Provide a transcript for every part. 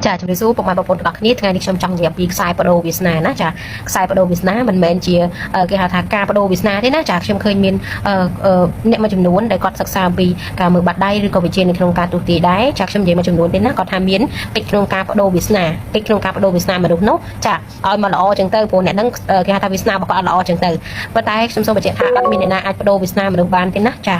ចាជំរាបសួរពុកម៉ែបងប្អូនទាំងអស់គ្នាថ្ងៃនេះខ្ញុំចង់និយាយអំពីខ្សែបដូរវាសនាណាចាខ្សែបដូរវាសនាមិនមែនជាគេហៅថាការបដូរវាសនាទេណាចាខ្ញុំឃើញមានអ្នកមួយចំនួនដែលគាត់សិក្សាអំពីការមើលបាត់ដៃឬក៏វិជ្ជានៅក្នុងការទស្សន៍ទាយដែរចាខ្ញុំនិយាយមួយចំនួនទេណាគាត់ថាមានកិច្ចក្នុងការបដូរវាសនាកិច្ចក្នុងការបដូរវាសនាមនុស្សនោះចាឲ្យមកល្អចឹងទៅព្រោះអ្នកហ្នឹងគេហៅថាវាសនារបស់គាត់អត់ល្អចឹងទៅប៉ុន្តែខ្ញុំសូមបញ្ជាក់ថាអត់មានអ្នកណាអាចបដូរវាសនាមនុស្សបានទេណាចា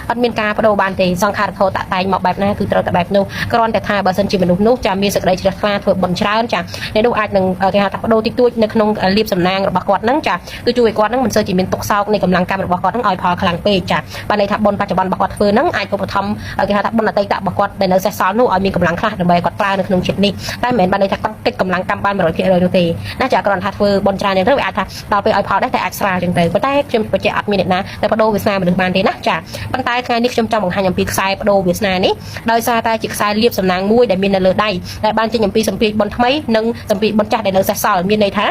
អត់មានការបដូរបានទេសង្ខារធម៌តាក់តែងមកបែបណាគឺត្រូវតែបែបនោះគ្រាន់តែថាបើសិនជាមនុស្សនោះចាមានសេចក្តីជ្រះថ្លាធ្វើបុណ្យច្រើនចាអ្នកនោះអាចនឹងគេហៅថាបដូរតិចតួចនៅក្នុងលៀបសំណាងរបស់គាត់ហ្នឹងចាគឺជួយឲ្យគាត់ហ្នឹងមិនសូវជាមានទុកសោកនៃកម្លាំងកម្មរបស់គាត់ហ្នឹងឲ្យផលខ្លាំងពេកចាបានន័យថាបុណ្យបច្ចុប្បន្នរបស់គាត់ធ្វើហ្នឹងអាចឧបត្ថម្ភគេហៅថាបុណ្យអតីតរបស់គាត់ដែលនៅសេសសល់នោះឲ្យមានកម្លាំងខ្លះដើម្បីឲ្យគាត់ប្រើនៅក្នុងជាតិនេះតែមិនមែនបានន័យថាគាត់កិច្ចកម្លាំងកម្មបាន100%នោះទេណាចាគ្រាន់តែថាធ្វើបុណ្យច្រើនយ៉ាងទៅវាអាចថាដល់ពេលឲ្យផលដែរតែអាចស្រាលចឹងទៅប៉ុន្តែខ្ញុំបញ្ជាក់អត់មានអ្នកណាតែបដូរវាសនាមនុស្សបានទេណាចាប៉ុន្តែថ្ងៃនេះខ្ញុំចង់បង្ហាញអំពីខ្សែបដូរវាសនានេះដោយសារតែជាខ្សែលៀបសំណាងមួយដែលមាននៅលើដៃដែលបានចេញអំពីសម្ពាធបុណ្យថ្មីនិងសម្ពាធបុណ្យចាស់ដែលនៅសេសសល់មានន័យថា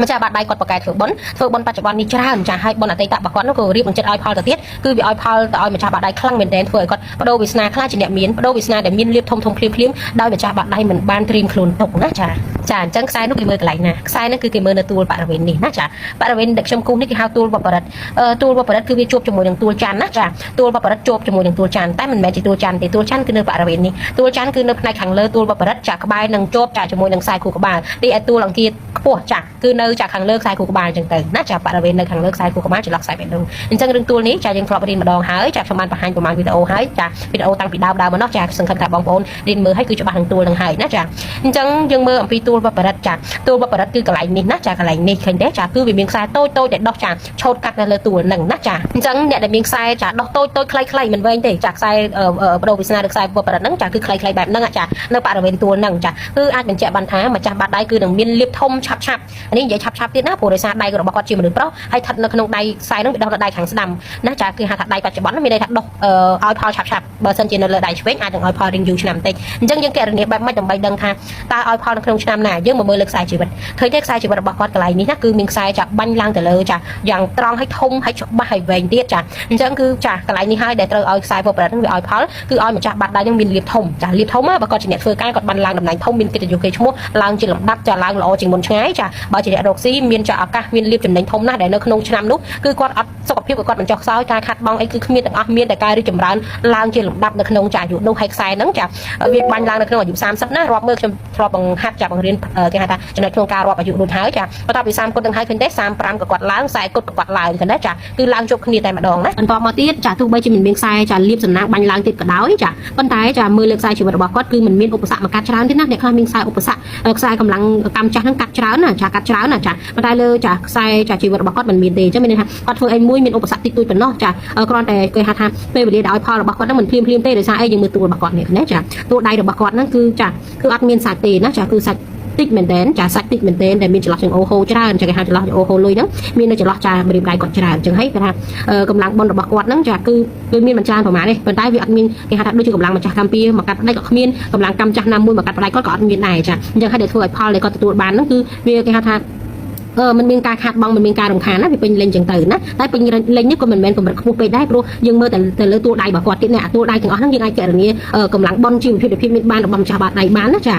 ម្ចាស់បាតដៃគាត់ប្រកែធ្វើបុណ្យធ្វើបុណ្យបច្ចុប្បន្ននេះច្រើនចាហើយបុណ្យអតីតរបស់គាត់នោះក៏រៀបនឹងចិត្តឲ្យផលទៅទៀតគឺវាឲ្យផលទៅឲ្យម្ចាស់បាតដៃខ្លាំងមែនទែនធ្វើឲ្យគាត់បដូរវាសនាខ្លះជាអ្នកមានបដូរវាសនាដែលមានលៀបធំធំភ្លាមភ្លាមដោយម្ចាស់បាតដៃមិនបានត្រៀមខ្លួនទុកណាចាចាអញ្ចឹងខ្សែនោះគេមើលកន្លែងណាខ្សែនោះគឺគេមើលនៅទួលបរិវេណនេះណាចាបរិវេណដែលខ្ញុំគូសនេះគេហៅទួលវប្បរិទ្ធទួលវប្បរិទ្ធគឺវាជួបជាមួយនឹងទួលច័ន្ទណាចាទួលវប្បរិទ្ធជួបជាមួយនឹងទួលច័ន្ទតែមិនមែនជាទួលច័ន្ទទេទួលច័ន្ទគឺនៅបរិវេណនេះទួលច័ន្ទគឺនៅផ្នែកខាងលើទួលវប្បរិទ្ធចាក្បែរនឹងជាប់ចាជាមួយនឹងខ្សែខួរក្បាលទីឯទួលអង្គាខ្ពស់ចាគឺនៅចាខាងលើខ្សែខួរក្បាលអញ្ចឹងទៅណាចាបរិវេណនៅខាងលើខ្សែខួរក្បាលចន្លោះខ្សែបេះដូងអញ្ចឹងរឿងទួលនេះចាយើងធ្លាប់រៀនម្ដងហើយចាខ្ញុំបានបង្ហាញប្រហែលវីដេអូហើយចាវីដេអូតាំងពីដើមដើមមកនោះចាសង្ឃឹមថាបងប្អូនរៀនមើលហើយគឺច្បាស់នឹងទួលនឹងហើយណាចាអញ្ចឹងយើងមើលអំពីទួលវប្បរិទ្ធចាទួលវប្បរិទ្ធគឺកន្លែងនេះណាចាកន្លែងនេះឃើញទេចាគឺវាមានខ្សែតូចតូចដែលដោះចាឆូតកាត់នៅលើទួលនឹងណាចាអញ្ចឹងអ្នកដែលមានខ្សែចាដោះតូចតូចខ្លីៗមិនវែងទេចាខ្សែបដូរវាសនាឬខ្សែវប្បរិទ្ធហ្នឹងចាគឺខ្លីៗបែបហ្នឹងចានៅបរិវេណទួលហ្នឹងចាគឺអាចបញ្ជាក់បានថាម្ចាស់បាតដៃគឺនឹងមានលៀបធំឆាប់ឆាប់នេះនិយាយឆាប់ឆាប់ទៀតណាព្រោះដោយសារដៃរបស់គាត់ជាមនុស្សប្រុសហើយស្ថិតនៅក្នុងដៃខ្សែហ្នឹងវាដោះនៅដៃខាងស្ដាំណាចាគឺហៅថាដៃបច្ចុប្បន្នមានន័យថាដោះឲ្យផលឆាប់ឆាប់បើសិនជានៅលើដៃឆ្វេងអាចនឹងឲ្យផលរៀងយូរឆ្នាំតិចអញ្ចឹងយើងកណនាបែបម៉េចដើម្បីដឹងថាតើឲ្យផលនៅក្នុងឆ្នាំណាយើងមកមើលលើខ្សែជីវិតឃើញទេខ្សែជីវិតរបស់គាត់កន្លែងនេះណាគឺមានខ្សែចាបាញ់ឡើងទៅលើចាយ៉ាងត្រង់ឲ្យធំឲ្យច្បាស់ឲ្យវែងទៀតចាអញ្ចឹងគឺចាកន្លែងនេះហើយដែលត្រូវឲ្យខ្សែវប្បរិទ្ធហ្នឹងវាឲ្យផលគឺឲ្យម្ចាស់បាត់ដៃហ្នឹងមានលៀបធំចាលៀបធំបើគាត់ជាអ្នកធ្វើការគាត់បានឡើងតំណែងធំមានកិត្តិយសគេឈ្មោះឡើងជាលំដាប់ចាឡើងល្អជាងមុនឆ្ងាយចាបើជាអ្នករកស៊ីមានចាឱកាសមានលៀបចំណេញធំណាស់ដែលនៅក្នុងឆ្នាំនោះគឺគាត់អត់សុខភាពក៏គាត់មិនចោះខ្សោយការខាត់បងអីគឺគ្មានទាំងអស់មានតែការរីកចម្រើនឡើងជាលំដាប់នៅក្នុងចាអាយុនោះហើយខ្សែហ្នឹងចាវាបាញ់ឡើងនៅក្នុងអាយុ30ណារាប់មើលខ្ញុំធ្លាប់បង្ហាត់ចាបង្រៀនគេហៅថាចំណុចក្នុងការរាប់អាយុរួចហើយចាបន្ទាប់ពី30គុតនឹងហើយឃើញទេ35ក៏គាត់ឡើង40គុតក៏គាត់ឡើងឃើញទេចាគឺឡើងជប់គ្នាតែម្ដងណាបន្ទាប់មកទៀតចាទោះបីជាមិនមានខ្សែចាលៀបសំណាងបាញ់ឡើងទៀតក៏ដោយចាប៉ុន្តែចាមើលលើខ្សែជីវិតរបស់គាត់គឺមិនមានឧបសគ្គមកកាត់ច្រើនទេណាអ្នកខ្លះមានខ្សែឧបសគ្គខ្សែកម្លាំងកម្មចាស់ហ្នឹងកាត់ច្រើនណាចាកាត់ច្រើនណាចាប៉ុន្តែលើចាខ្សែចាជីវិតរបស់គាត់មិនមានទេអញ្ចឹងមានន័យថាគាត់ធ្វើអីមួយមានឧបសគ្គតិចតួចប៉ុណ្ណោះចាគ្រាន់តែគេហៅថាពេលវេលាដែលឲ្យផលរបស់គាត់ហ្នឹងមិនភ្លាមភ្លាមទេដោយសារអីយើងមើលទួលរបស់គាត់នេះណាចាទួលដៃរបស់គាត់ហ្នឹងគឺចាគឺអត់មានសាច់ទេណាចាគឺសាច់តិចមែនតើចាសាច់តិចមែនតើដែលមានចន្លោះចង្អូហូច្រើនចាគេហៅចន្លោះចង្អូហូលុយហ្នឹងមាននៅចន្លោះចាម្រាមដៃគាត់ច្រើនអញ្ចឹងហើយគេថាកម្លាំងបុណ្យរបស់គាត់ហ្នឹងចាគឺគឺមានមិនច្រើនប្រហែលទេប៉ុន្តែវាអត់មានគេហៅថាដូចជាកម្លាំងម្ចាស់កម្ពុជាមកកាត់ផ្ដាច់ក៏គ្មានកម្លាំងកម្មចាស់ណាមួយមកកាត់ផ្ដាច់គាត់ក៏អត់មានដែរចាអញ្ចឹងហើយដែលធ្វើឲ្យផលដែលគាត់ទទួលបានហ្នឹងគឺវាគេហៅថាអឺมันមានការខាតបង់มันមានការរំខានណាវាពេញលេញចឹងទៅណាតែពេញលេញនេះក៏មិនមែនកម្រិតខ្ពស់ពេកដែរព្រោះយើងមើលតែទៅលើទួលដៃរបស់គាត់ទៀតនេះអាទួលដៃទាំងអស់ហ្នឹងយើងអាចកណនាកម្លាំងបនជីវភាពភាពមានបានរបស់ម្ចាស់បាតដៃបានណាចា